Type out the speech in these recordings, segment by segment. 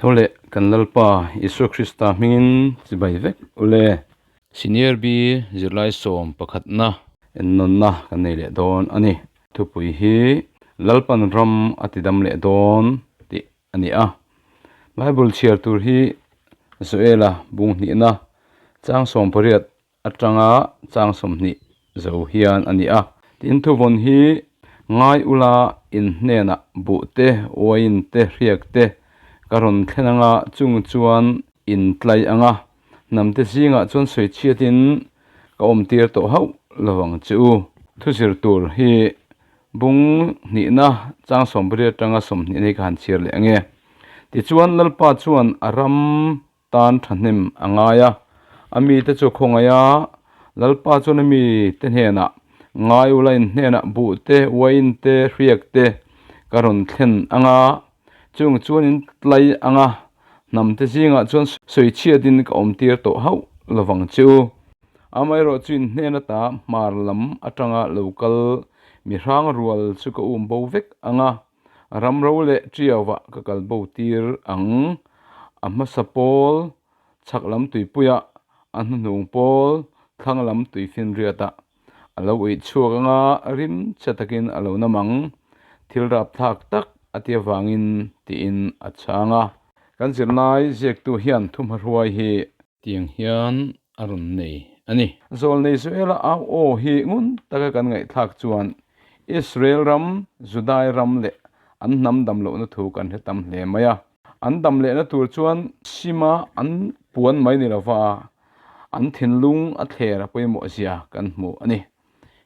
Tho leh kan Lalpa Isua Krista hmingin chibai vek ule. Senior B zirlai sawm pakhatna ennawnna kan nei leh dawn a ni. Thupui hi Lalpan ram a tidam leh dawn tih a ni a. Bible chhiar tur hi Joela bung hnihna chang 18 atanga chang 20 zo hian a ni a. Tin, thuvawn hi ngai ula in hnenah buh te, uain te, hriak te ka rawn thlen anga chung chuan in tlai anga hnamte zingah chuan sawi chhiatin ka awm tir tawh hauh lovang che u. Thuzir tur hi bung hnihna chang 18 atanga 20 hi ka han chhiar leh ange. Tichuan Lalpa chuan a ram tan thahnem a ngai a, a mite chu khawngaih a, Lalpa chuan a mite hnenah, Ngai ula in hnenah buh te, uain te, hriak te ka rawn thlen ang a, chung chuan in tlai ang a, hnamte zingah chuan sawichhiatin ka awmtir tawh hauh lovang che u. Amaherawh chu in hnen ata hmar lam atanga lo kal mi hrang rual chu ka um bo vek ang a, Ram ro leh Ṭiauvah ka kal bo tir ang. A hmasa pawl chhak lam tuipuiah, a hnuhnung pawl thlang lam tuifinriatah a lo uih chhuak anga rim che takin a lo nam ang. Thil rapthlak tak a ti avangin tiin a chhang a. Kan zirlai ziaktu hian thuhmahruai hi tiang hian a rawn nei a ni. Zawlnei Joela au aw hi ngun taka kan ngaihthlak chuan Israel ram, Judai ram leh an hnam dam lohna thu kan hre tam hle mai a. An dam lehna tur chuan sima an puan mai ni lova an thinlung a thler a pawimawh zia kan hmu a ni.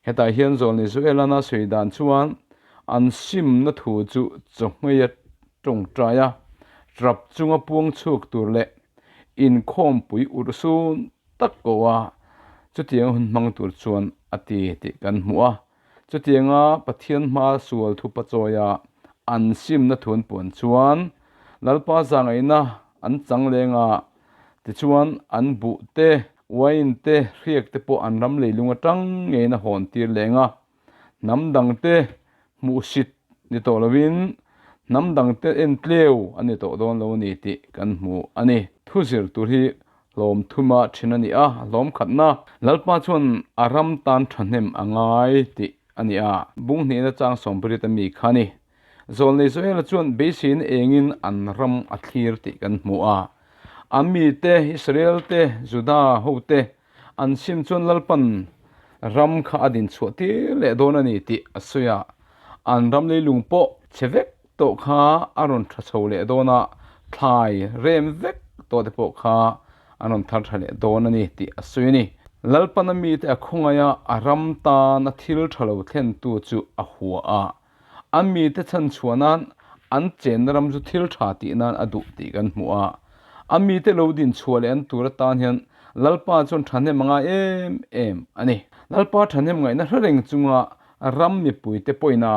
Hetah hian Zawlnei Joelana sawi dan chuan an simna thu chu chawhmei a tawngtai a, trap chunga puang chhuak tur leh inkhawmpui urh sun tak ko a, chutianga hun hmang tur chuan a ti tih kan hmu a. Chutianga Pathian hma sual thupa chawia an simna thu an puan chuan Lalpa zangaihna an chang leng a, tichuan an buh te, uain te, hriak te pawh an ram leilung atang ngeiin a hawn tir leng a. Hnam dangte hmuhsit ni tawh lovin hnam dangte en tleu a ni tawh dawn lo a ni tih kan hmu a ni. Thu zir tur hi hlawm thuma then a ni a, hlawm khatna Lalpa chuan a ram tan thahnem a ngai tih a ni a, bung hnihna chang 80 a mi kha a ni. Zawlnei Joela chuan beiseina engin an ram a thlir tih kan hmu a, a mite Israel te, Juda hote, An sim chuan Lalpan ram kha a din chhuah tir leh dawn a ni tih a sawi a, an ram leilung pawh chhe vek tawh kha a rawn tha chho leh dawn a, thlai rem vek tawh te pawh kha an rawn thar tha leh dawn a ni tih a sawi a ni. Lalpan a mite a khawngaih a, a ram tana thil tha lo thlentu chu a hua a, a mite chhanchhuah nan an chenna ram chu thil tha tih nan a duh tih kan hmu a. A mite lo din chhuah leh an tur atan hian Lalpa chuan thahnem a ngai em em a ni. Lalpa thahnem ngaihna hre reng chunga ram mipuite pawhin a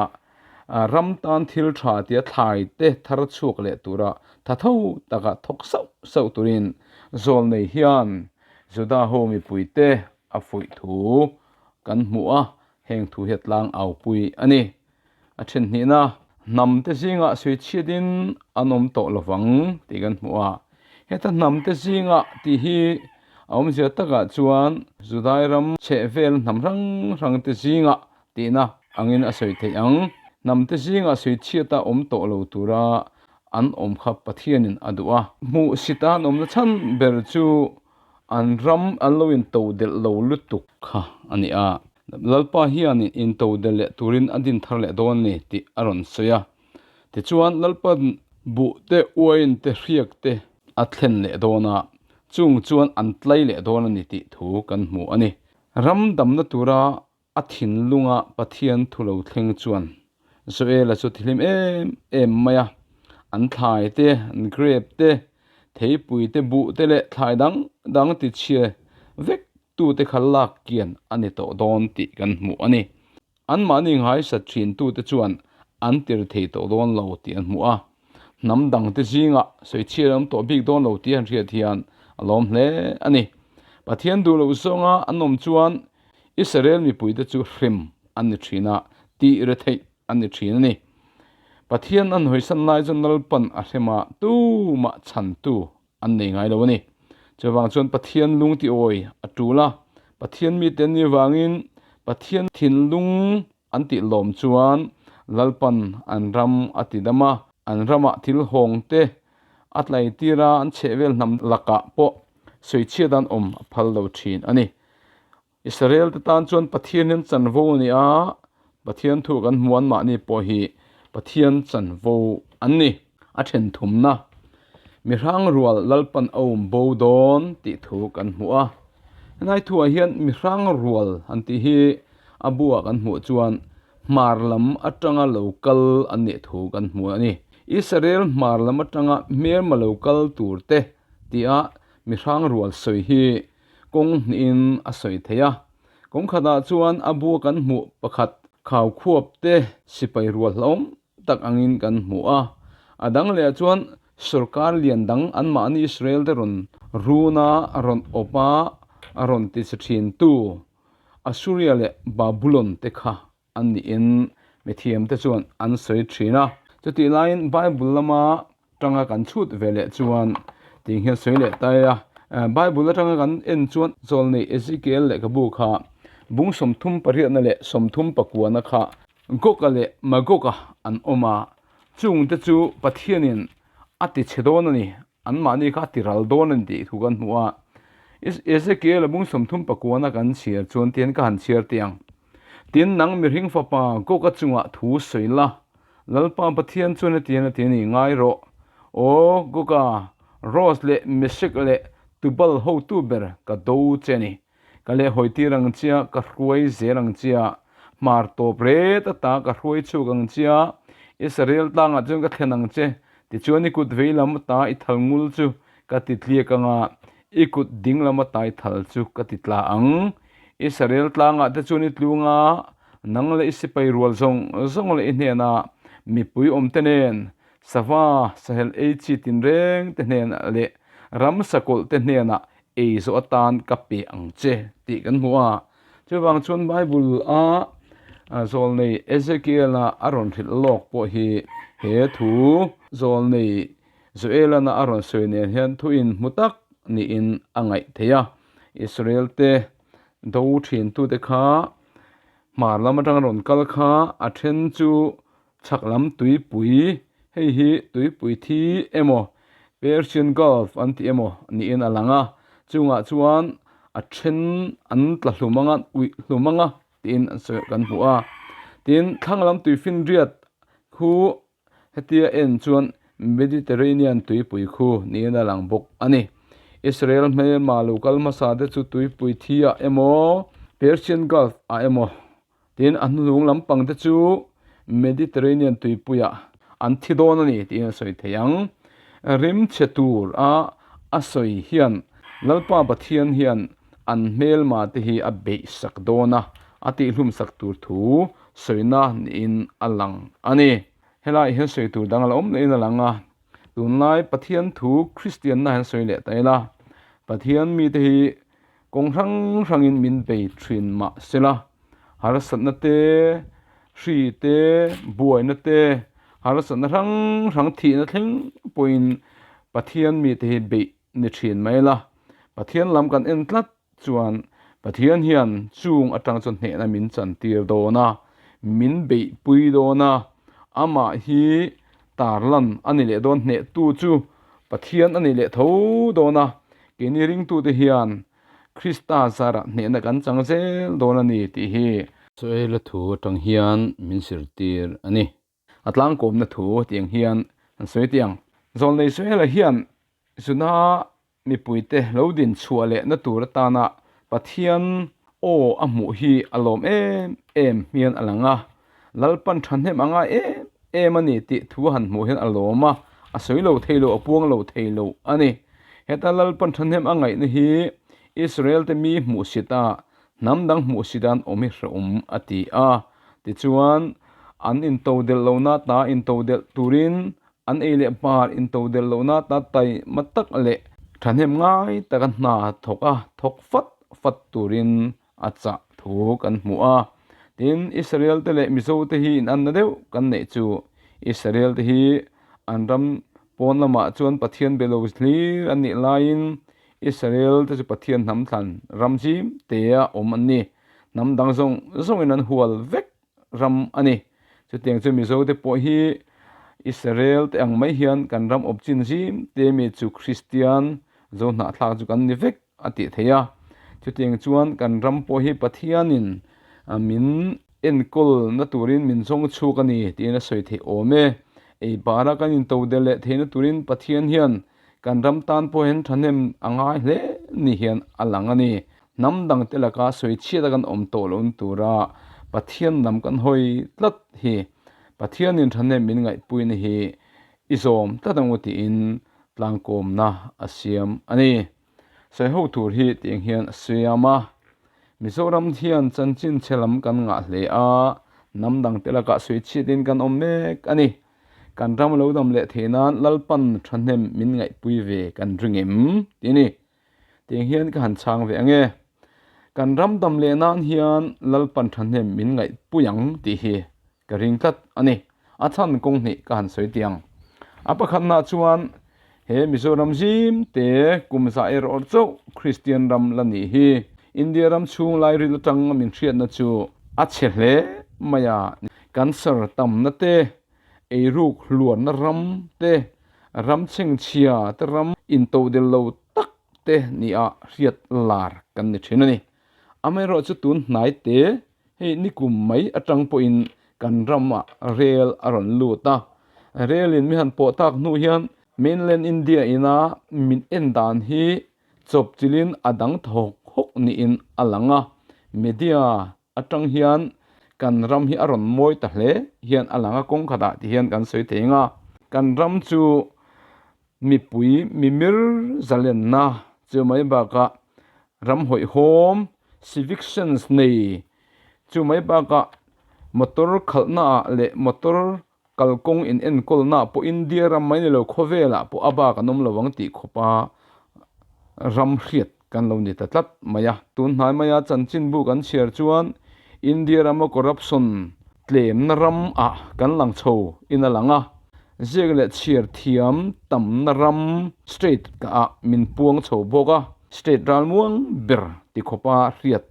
ram tan thil tha tia thlai te thar chhuak leh tura tha tho taka thawk sauh sauh turin Zawlnei hian Juda ho mipuite a fuih thu kan hmu a. Heng thu hi a tlang au pui a ni. A then hnihna, hnam te zingah sawi chhiatin an awm tawh lovang tih kan hmu a. Heta hnam te zingah tih hi a awmzia takah chuan Judai ram chhehvel hnam hrang hrang te zingah tihna angin a sawi theih ang. Hnam te zingah sawi chhiata awm tawh lo tura an awm kha Pathianin a duh a. Hmuhsita an awmna chhan ber chu An ram an lo intodelh lo lutuk kha a ni a, Lalpa hian intodelh leh turin a din thar leh dawn a ni tih a rawn sawi a. Tichuan, Lalpa buh te, uain te, hriak te a thlen leh dawn a, chung chuan an tlai leh dawn a ni tih thu kan hmu a ni. Ram damna tura A thinlunga Pathian thu lo thleng chuan Joela chu tihlim em em mai a, an thlai te, an grape te, theipui te, buh te leh thlai dang dang tichhia vek tute kha lak kian a ni tawh dawn tih kan hmuh a ni. Anmahni nghaisa thin tute chuan an tir thei tawh dawn lo tih an hmuh a, hnam dangte zingah sawichhiat an awm tawh bik dawn lo tih an hriat hian a lawm hle a ni. Pathian duh loh zawnga an awm chuan Israel mipuite chu hrem an ni thin a, tih retheih an ni thin a ni. Pathian an hawisan lai chuan Lalpan a hrem a, tumah chhantu an nei ngai lo a ni. Chuvang chuan Pathian lung ti awi a tul a, Pathian mite an nih vangin Pathian thinlung an tih lawm chuan Lalpan an ram a ti dam a, an ramah thil hawng te a tlaitir a, an chhehvel hnam lakah pawh sawichhiat an awm a phal lo thin a ni. Israel te tan chuan Pathian hian chanvo a ni a, Pathian thu kan hmu an mahni pawh hi Pathian chanvo an ni. A then thumna, Mihrang rual Lalpan a um bo dawn tih thu kan hmu a. Helai thuah hian mihrang rual han tih hi a buah kan hmuh chuan hmar lam atanga lo kal an nih thu kan hmu a ni. Israel hmar lam atanga hmelma lo kal tur te tia mihrang rual sawi hi kawng hnihin a sawi thei a. Kawng khatah chuan a bua kan hmuh pakhat khau khuap te sipai rual hlauhawm tak angin kan hmu a. A dang lehah chuan sorkar lian dang anmahni Israel te rawn run a, rawn awp a, rawn ti che thin tu Assuria leh Babulon te kha an niin mithiam te chuan an sawi thin a. Chutih laiin Bible lama tanga kan chhut ve leh chuan tih hian sawi leh ta ila. Bible atanga kan en chuan Zawlnei Ezekiel lehkhabu kha bung 38na leh 39na kha Goga leh Magoga an awm a, chungte chu Pathianin a ti chhe dawn a ni. Anmahni kha a ti ral dawn a ni tih thu kan hmu a. Ezekiel a bung 39na kan chhiar chuan tihian ka han chhiar teh ang. Tin, nang mihring fapa Goga chungah thu sawi la, Lalpa Pathian chuan hetiang a ti a ni, Ngai rawh, aw Goga, Ros leh Meshek leh Tubal hotu ber ka do che a ni. Ka lehhawi tir ang chia, ka hruai zel ang chia, hmar tawp ret ata ka hruai chhuak ang chia, Israel tlangah chuan ka thlen ang che, tichuan i kut vei lam ata i thal ngul chu ka ti tliak ang a, i kut ding lam ata i thal chu ka ti tla ang. Israel tlangah te chuan i tlung a, nang leh i sipai rual zawng zawng leh i hnenah mipui awmte nen, sava, sahel ei chi tinreng te hnenah leh ramsa kawlh te hnenah ei zawh atan ka pe ang che tih kan hmu a. Chuvang chuan Bible a zawlnei Ezekiel-a a rawn hrilh lawk pawh hi he thu zawlnei Joel-ana a rawn sawi nen hian thu inhmu tak niin a ngaih theih a. Israel te do thintute kha hmar lam atanga rawn kal kha a then chu Chhak lam tuipui, hei hi tuipui thi emaw Persian Gulf an tih emaw niin a lang a, chungah chuan a then an tla hlum anga uih hlum anga tiin an sawi kan hmu a. Tin, thlang lam tuifinriat khu hetia en chuan Mediterranean tuipui khu niin a lang bawk a ni. Israel hmelma lo kal hmasa te chu tuipui thi ah emaw Persian Gulf ah emaw Tin, a hnuhnung lampang te chu Mediterranean tuipuiah an thi dawn a ni tiin a sawi thei ang. Rim chhe tur a a sawi hian Lalpa Pathian hian an hmelma te hi a beih sak dawn a, a tihhlum sak tur thu sawina niin a lang a ni. Helaiah hian sawi tur dang a la awm lehin a lang a, tunlai Pathian thu Kristianna hian sawi leh ta ila, Pathian mite hi Kawng hrang hrangin min bei thin mah sela, harsatna te, hri te, buaina te, harsatna hrang hrang thihna thleng pawhin Pathian mite hi beih ni thin mai la. Pathian lam kan en tlat chuan Pathian hian chung atang chuan hnehna min chantir dawn a, min beihpui dawn a, amah hi tarlan a ni leh dawn hnehtu chu Pathian a ni leh tho dawn a, keini ringtute hian Krista zarah hnehna kan chang zel dawn a ni tih hi. Sawiela thu atang hian min zirtir a ni. A tlangkawmna thu tiang hian an sawi tiang. Zawlnei Sawiela hian Juda mipuite lo din chhuah lehna tur atana Pathian aw a hmuh hi a lawm em em hian a lang a. Lalpan thahnem a ngai em em a ni tih thu a han hmuh hian a lawm a, a sawi lo thei lo, a puang lo thei lo a ni. Heta Lalpan thahnem a ngaihna hi Israel te mi hmuhsit a, hnam dang hmuhsit an awm hi hrehawm a ti a. Tichuan, an intodelh lohna ta intodelh turin An ei leh par intodelh lohna ta taima tak leh thahnem ngai taka hna thawk a, thawk fat fat turin a chah thu kan hmu a. Tin, Israel te leh Mizo te hi inanna deuh kan neih chu. Israel te hi an ram pawn lamah chuan Pathian be lo hlir an nih laiin Israel te chu Pathian hnam thlan ram zim tea awm an ni. Hnam dang zawng zawngin an hual vek ram a ni. Chutiang chu Mizo te pawh hi Israel te ang mai hian kan ram awp chin zim te mi chu Kristian zo hnahthlak chu kan ni vek a tih theih a. Chutiang chuan kan ram pawh hi Pathianin min enkawl na turin min zawng chhuak a ni tiin a sawi theih awm e. Ei bara kan intodel leh theihna turin Pathian hian Kan ram tan pawh hian thahnem a ngai hle ni hian a lang a ni. Hnam dangte laka sawi chhiat a kan awm tawh loh na tura Pathian lam kan hawi tlat hi Pathianin thahnem min ngaihpuina hi i zawm tlat ang u tiin tlangkawmna a siam a ni. Sawi ho tur hi tiang hian a siam a. Mizoram hian chanchin chhe lam kan ngah hle a, hnam dangte lakah sawi chhiatin kan awm mek a ni. Kan ram lo dam leh thei nan Lalpan thahnem min ngaihpui ve kan ring em? Tih a ni. Tiang hian ka han chhang ve ang e. Kan ram dam leh nan hian Lalpan thahnem min ngaihpui ang tih hi ka ring tlat a ni. A chhan kawng hnih ka han sawi tiang. A pakhatna chuan he Mizoram zim te kum za erawh chauh Kristian ram la nih hi. India ram chhung lairil atang min hriatna chu a chhe hle mai a. Cancer tamna te, eiruk hluarna ram te, ram chhengchhia te ram intodel lo tak te nia hriat lar kan ni thin a ni. Amaherawh chu tun hnai te hei nikum mai atang pawhin kan ramah rel a rawn lut a, rel in mi han pawh tak hnu hian mainland India ina min en dan hi chawp chilhin a dang thawk hawk niin a lang a, media atang hian kan ram hi a rawn mawi ta hle hian a lang a kawng khatah ti hian kan sawi thei ang a kan ram chu mipui mimir zalenna chu mai bakah ram hawihhawm civic sense nei chu mai bakah motor khalhna ah leh motor kalkawng in enkawlna ah pawh India ram mai ni lo khawvel ah pawh a bak an awm lo ang tih khawpa ram hriat kan lo ni ta tlat mai a. Tun hnai maia chanchinbu kan chhiar chuan India rama corruption tlemna ram ah kan lang chho in a lang a, ziak leh chhiar thiam tamna ram state ah min puang chho bawk a, state ralmuang ber ti khawpa hriat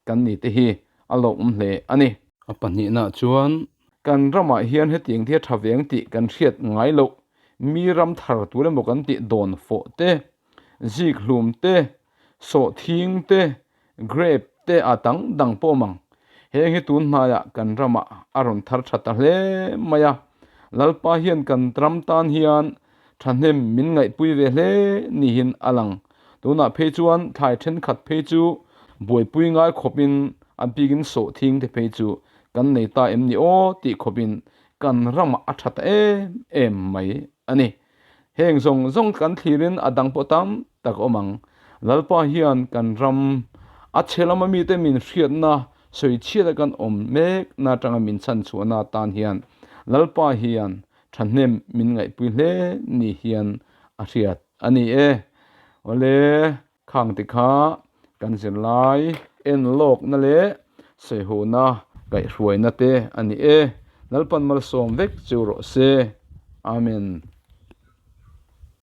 kan ni te hi a lawmawm hle a ni. A pahnihna chuan kan ramah hian hetiang te hi a tha veng tih kan hriat ngai loh, mi ram thar tur emaw kan tih dawn fawh te, zik hlum te, sawhthing te, grape te a dang dang pawh awm ang. Heng hi tun hnaiah kan ramah a rawn thar tha ta hle mai a, Lalpa hian kan ram tan hian thahnem min ngaihpui ve hle niin a lang. Tunah phei chuan thlai thenkhat phei chu buaipui ngai khawpin a bikin sawhthing te phei chu kan nei ta em ni aw tih khawpin kan ramah a tha ta em em mai a ni. Heng zawng zawng kan thlirin a dang pawh tam tak a awm ang. Lalpa hian kan ram a chhe lama mite min hriatna sawi chhiat a kan awm mekna atanga min chhanchhuahna atan hian Lalpa hian thahnem min ngaihpui hle ni hian a hriat a ni e. Awle, khang te kha kan zirlai en lawkna leh sawihohna kaihhruaina te a ni e. Lalpan malsawm vek chu rawh se. Amen.